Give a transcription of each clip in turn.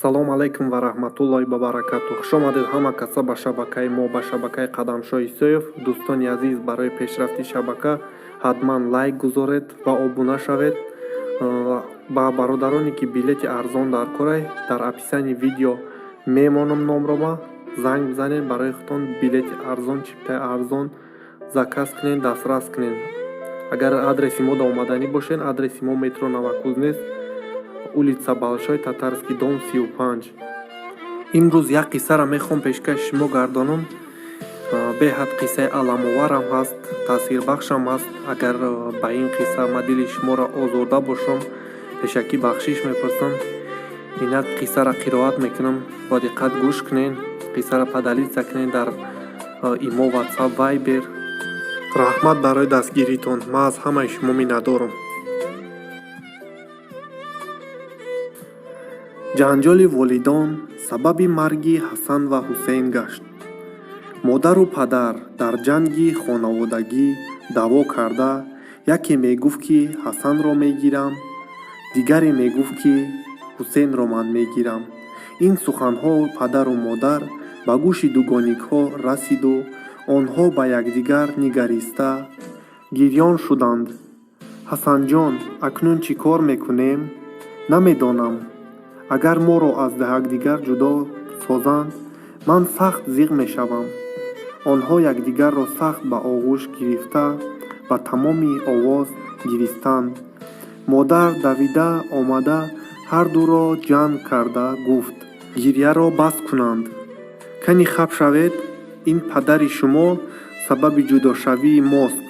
Салом алайкум ва раҳматуллоҳи ва баракату. Хуш омадед ҳама каса ба шабакаи мо, ба шабакаи Қадамшоҳ Исоев. Дӯстони азиз, барои пешрафти шабака ҳатман лайк гузоред ва обуна шавед. Ба бародароне ки билети арзон дар корай, дар описании видео мемонам номрома, занг бизанед, барои худтон билети арзон, чиптаи арзон заказ кунед, дастрас кунед. Агар адреси мо да омаданӣ бошед, адреси мо метро Новокузнецк, улица Большой Татарский, дом 35. Имрӯз як қиссаро мехоҳам пешкаши шумо гардонам. Беҳад қиссаи аламоварам ҳаст, таъсирбахшам аст. Агар ба ин қисса ма дили шуморо озурда бошам, пешакӣ бахшиш мепурсам. Инак қиссаро қироат мекунам, бо диққат гӯш кунед, қиссаро поделиться кунед дар имо, Ватсап, Вайбер. Раҳмат барои дастгиритон, ман аз ҳамаи шумо миннатдорам. Ҷанҷоли волидон сабаби марги Ҳасан ва Ҳусейн гашт. Модару падар дар ҷанги хонаводагӣ даъво карда, яке мегуфт, ки Ҳасанро мегирам, дигаре мегуфт, ки Ҳусейнро ман мегирам. Ин суханҳои падару модар ба гӯши дугоникҳо расиду онҳо ба якдигар нигариста гирён шуданд. Ҳасанҷон, акнун чӣ кор мекунем? Намедонам. Агар моро аз якдигар ҷудо созанд, ман сахт зиқ мешавам. Онҳо якдигарро сахт ба оғӯш гирифта, ба тамоми овоз гиристанд. Модар давида омада ҳардуро ҷанг карда гуфт, гирьяро бас кунанд. Кани хап шавед, ин падари шумо сабаби ҷудошавии мост.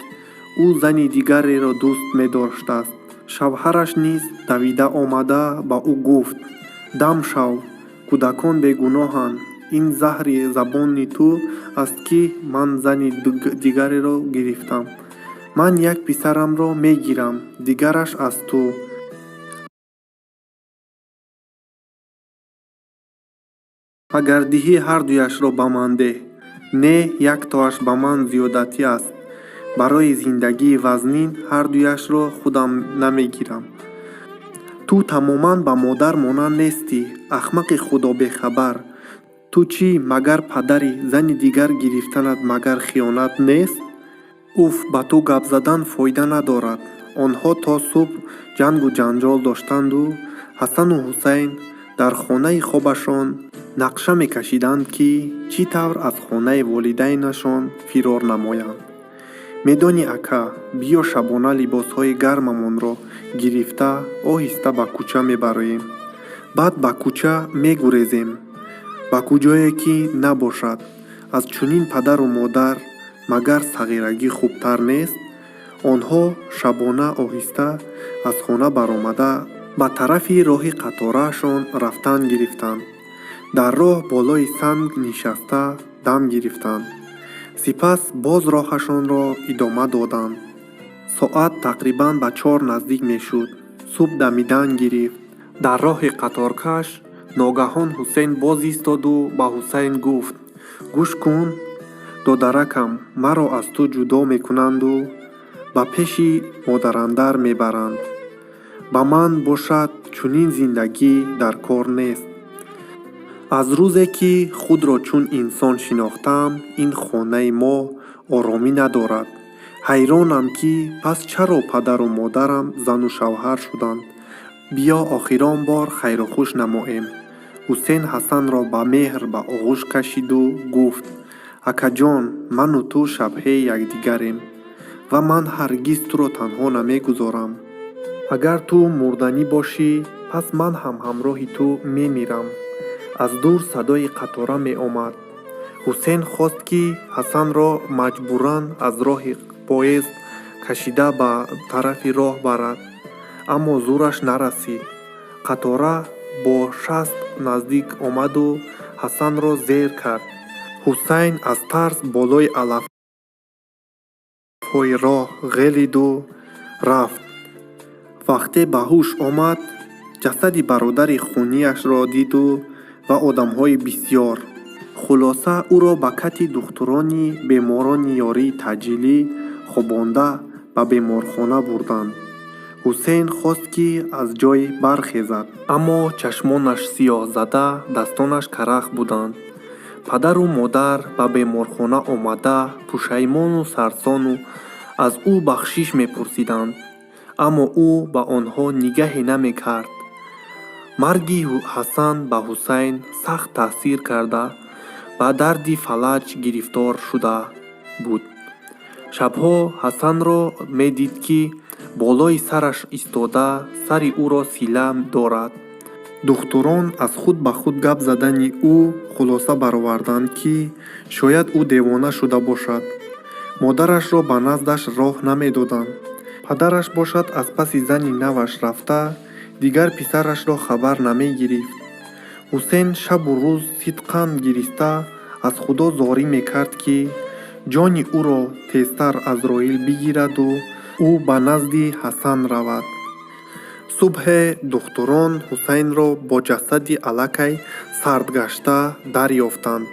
Ӯ зани дигареро дӯст медоштааст. Шавҳараш низ давида омада ба ӯ гуфт: дам шав, кӯдакон бегуноҳанд. Ин заҳри забони ту аст, ки ман зани дигареро гирифтам. Ман як писарамро мегирам, дигараш аз ту. Агар диҳӣ, ҳардуяшро ба ман деҳ. Не, яктоаш ба ман зиёдатӣ аст. Барои зиндагии вазнин ҳардуяшро худам намегирам. Ту тамоман ба модар монанд нестӣ, ахмақи худобехабар. Ту чӣ, магар падари зани дигар гирифтанат магар хиёнат нест? Уф, ба ту гап задан фоида надорад. Онҳо то субҳ ҷангу ҷанҷол доштанду Ҳасану Ҳусайн дар хонаи хобашон нақша мекашиданд, ки чӣ тавр аз хонаи волидайнашон фирор намоянд. Медонӣ, ака, биё шабона либосҳои гармамонро гирифта оҳиста ба кӯча мебароем. Баъд ба кӯча мегурезем. Ба куҷое ки набошад. Аз чунин падару модар магар сағирагӣ хубтар нест? Онҳо шабона оҳиста аз хона баромада ба тарафи роҳи қатораашон рафтан гирифтанд. Дар роҳ болои санг нишаста дам гирифтанд. Сипас боз роҳашонро идома доданд. Соат тақрибан ба 4 наздик мешуд. Субҳ дамидан гирифт. Дар роҳи қаторкаш ногаҳон Ҳусейн боз истоду ба Ҳусайн гуфт: гӯш кун, додаракам, маро аз ту ҷудо мекунанду ба пеши модарандар мебаранд. Ба ман бошад чунин зиндагӣ дар кор нест. Аз рӯзе ки худро чун инсон шинохтам, ин хонаи мо оромӣ надорад. Ҳайронам, ки пас чаро падару модарам зану шавҳар шуданд. Биё охирон бор хайру хуш намоем. Ҳусейн Ҳасанро ба меҳр ба оғӯш кашиду гуфт: акаҷон, ману ту шабҳаи якдигарем ва ман ҳаргиз туро танҳо намегузорам. Агар ту мурданӣ бошӣ, пас ман ҳам ҳамроҳи ту мемирам. Аз дур садои қатора меомад. Ҳусейн хост, ки Ҳасанро маҷбуран аз роҳи поезд кашида ба тарафи роҳ барад, аммо зӯраш нарасид. Қатора бо 60 наздик омаду Ҳасанро зер кард. Ҳусайн аз тарс болои алафҳои роҳ ғелиду рафт. Вақте ба ҳуш омад, ҷасади бародари хунияшро диду ва одамҳои бисьёр. Хулоса, ӯро ба кати духтурони беморони ёрии таъҷилӣ хобонда ба беморхона бурданд. Ҳусейн хост, ки аз ҷой бархезад, аммо чашмонаш сиёҳзада, дастонаш карах буданд. Падару модар ба беморхона омада, пушаймону сарсону аз ӯ бахшиш мепурсиданд, аммо ӯ ба онҳо нигаҳе намекард. Марги Ҳасан ба Ҳусайн сахт таъсир карда, ба дарди фалаҷ гирифтор шуда буд. Шабҳо Ҳасанро медид, ки болои сараш истода, сари ӯро сила дорад. Духтурон аз худ ба худ гап задани ӯ хулоса бароварданд, ки шояд ӯ девона шуда бошад. Модарашро ба наздаш роҳ намедоданд. Падараш бошад, аз паси зани наваш рафта, дигар писарашро хабар намегирифт. Ҳусейн шабу рӯз сидқан гириста, аз Худо зорӣ мекард, ки ҷони ӯро тезтар Азроил бигираду ӯ ба назди Ҳасан равад. Субҳе духтурон Ҳусайнро бо ҷасади аллакай сардгашта дарёфтанд.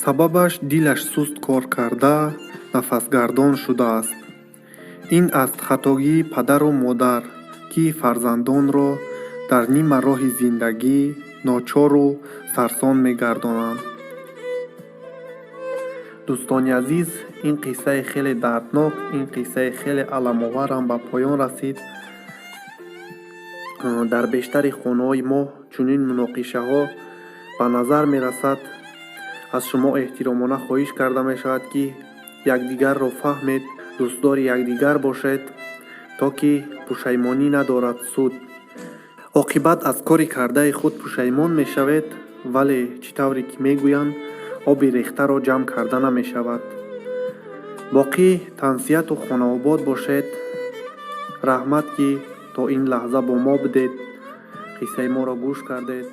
Сабабаш дилаш суст кор карда, нафасгардон шудааст. Ин аст хатогии падару модар, ки фарзандонро дар нима роҳи зиндагӣ ночору сарсон мегардонанд. Дӯстони азиз, ин қиссаи хеле дарднок, ин қиссаи хеле аламоварам ба поён расид. Дар бештари хонаҳои мо чунин муноқишаҳо ба назар мерасад. Аз шумо эҳтиромона хоҳиш карда мешавад, ки якдигарро фаҳмед, дӯстдори якдигар бошед, то ки пушаймонӣ надорад суд. Оқибат аз кори кардаи худ пушаймон мешавед, вале чӣ тавре ки мегӯянд, оби рехтаро ҷамъ карда намешавад. Боқӣ тансиҳату хонаобод бошед. Раҳмат, ки то ин лаҳза бо мо будед, қиссаи моро гӯш кардед.